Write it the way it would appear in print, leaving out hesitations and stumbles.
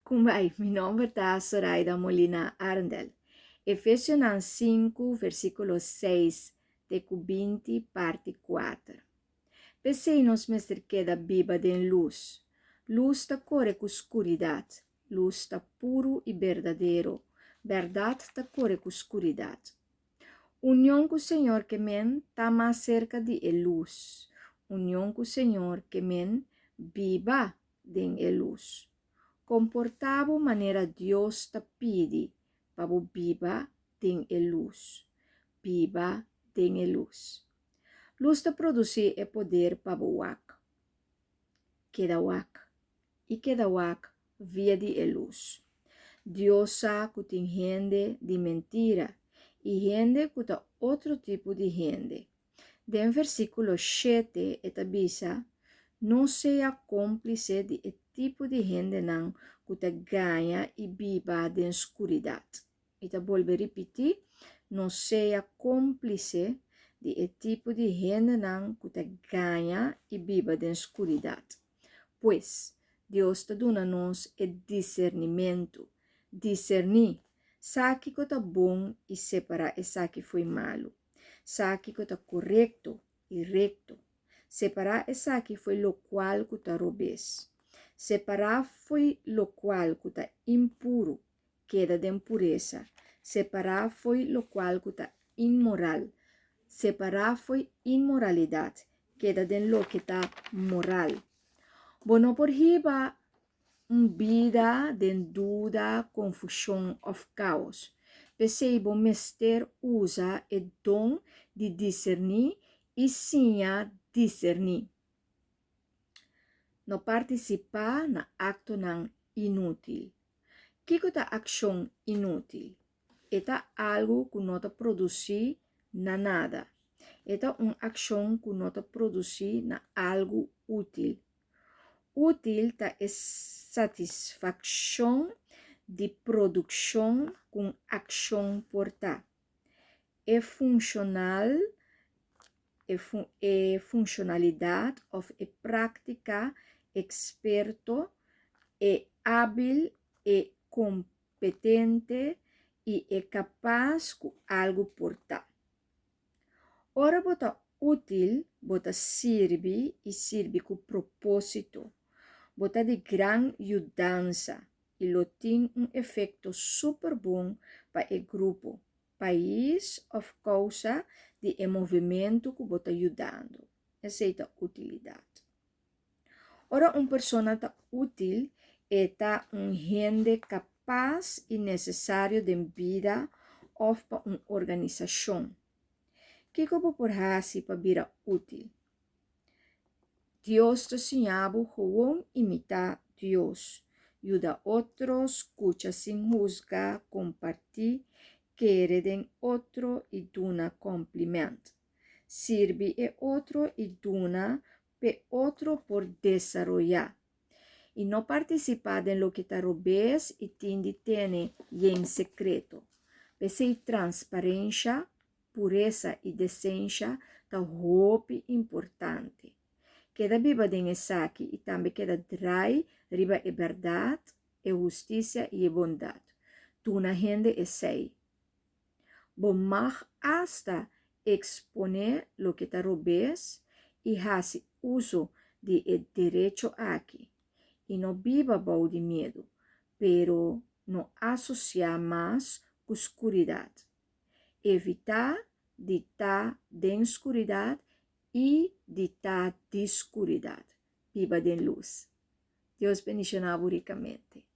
Kumbai, mi nomber ta Soraida Molina Arendel. Efesionan 5, versíkulo 6 te ku 20, parti 4. P'esei nos mester keda biba den lus. Lus ta kore ku skuridat. Lus ta puru i berdadero. Bèrdat ta kore ku skuridat. Union ku Señor ke men ta mas serka di e lus. Union ku Señor ke men biba den e lus. Komportá bo manera Dios ta pidi pa bo biba den e lus. Biba den e lus. Lus ta produsí e poder pa bo wak. Keda wak. I keda wak via di e lus. Dios sa ku tin hende di mentira i hende ku ta otro tipo di hende. Den versíkulo 7 e ta bisa, No sea kómplise di e tipo di hendenan ku ta gaña i biba den skuridat. Mi ta bolbe ripití, No sea kómplise di e tipo di hendenan ku ta gaña i biba den skuridat. Pues, Dios ta duna nos e disernimentu. Diserní, sa kiko ta bon i separá esaki fo'i malu. Sa kiko ta korekto i rekto. Separá esaki fo'i lokual ku ta robes. Separá fo'i lokual ku ta impuru, keda den puresa. Separá fo'i lokual ku ta inmoral. Separá fo'i inmoralidat, keda den loke ta moral. Bo no por hiba un bida den duda, konfushon òf kaos. P'esei bo mester usa e don di diserní i siña diserní. No partisipá na aktonan inútil. Kiko ta akshon inútil? E ta algu ku no ta produsí na nada. E ta un akshon ku no ta produsí na algu útil. Útil ta e satisfakshon di produkshon ku un akshon por ta. E funshonal e funshonalidat òf e práktika eksperto, e ábil, e kompetente i e kapas ku algu por ta. Ora bo ta útil, bo ta sirbi i sirbi ku propósito. Bo ta di gran yudansa i lo tin un efekto super bon pa e grupo, pais òf kousa di e movementu ku bo ta yudando. Esei ta utilidat. Ora un persona ta útil, e ta un hende kapas i nesesario den bida òf pa un organisashon. Kiko bo por hasi pa bira útil? Dios ta siña bo gewoon imitá Dios, yuda otro, skucha sin husga, kompartí, kere den otro i duna kòmplimènt. Sirbi e otro i duna p'e otro por desaroyá. I no partisipá den loke ta robes i tin di tene yen sekreto. P'esei transparensha, puresa i desensha ta hopi importante. Keda biba den esaki i tambe keda drai riba e bèrdat, e hustisia i e bondat. Duna hende esei. Bo mag asta eksponé loke ta robes i hasi uso di e derecho aki i no biba bou di miedu, pero no asosiá mas ku skuridat. Evitá di ta den skuridat i di ta di skuridat. Biba den lus. Dios bendishoná bo rikamente.